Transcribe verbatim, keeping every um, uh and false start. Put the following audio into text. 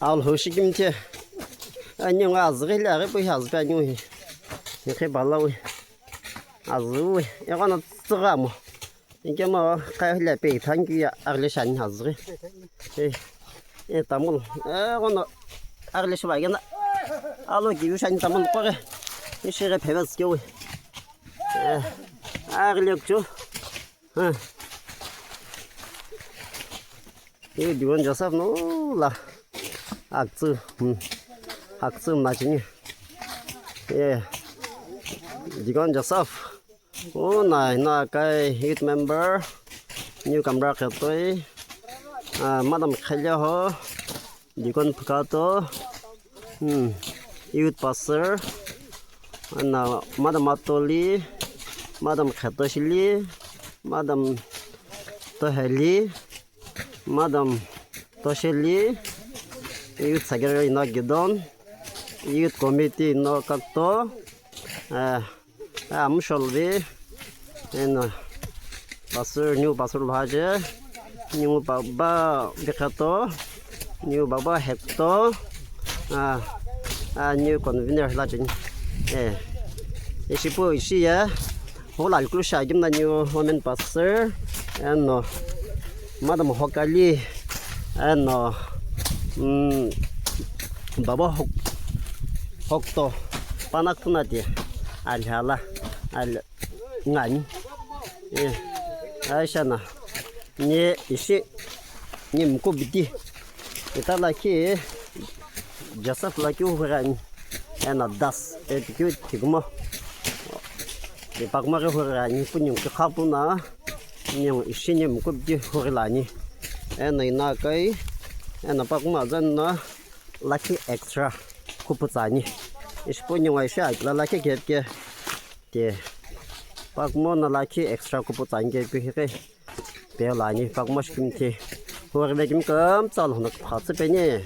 Alhou shikimthi. Ani ngo azüghi le aghi pu hi azüghi ani hi. Ikhe balawi. Azüwi. Eghono tsügha mo. Inkemo kha hile pe thank you ya aghile shani azüghi. E, e tamul. Eghono aghile shiba gena. Alo ki yu shani tamul kore. Ishighi phebes kewi. E, aghile kuchu. Ha. Ye Dikon Joseph no la aktsü, hmm, aktsü machine. Ye Dikon Joseph. O na na kai youth member, new camera khetoi. Ah, madam khelya ho. Dikon Phukato, hmm, youth pastor, ana Madam Atoli, Madam Khetoshili, Madam Toheli, Madam Tosheli, youth secretary no Gidon, youth committee no Kakto, eh, Ah, Musholvi, eno, pastor, new pastor lhaje, new baba Bikhato, new baba Hekto, ah, ah, new convener lhaje. Eh, ishipu ishi ya, hola alkulu shagimna new women pastor, eno, Madam Hokali, eno, mm, baba Hok-, Hokto, panak tunati, alhala, al-, ngani. Eh, Aisha na. Ni ishi, ni mkubiti. Ita laki, Joseph laki uhurani. Ena das, e tikyu tikmo. Di pakma ke hurani, punyung ke khapuna. Nyung ishi ni mkubiti hurilani. Ena ina kai, ena pakma zan na laki extra kuputsani. Ishi punyung aisha, la laki kepke. Ke pakmo na lakhi extra kuputsani ke pi ke pe lani pakmo shikimthi. Hurve kim kam tsal hono kpha tsü peni.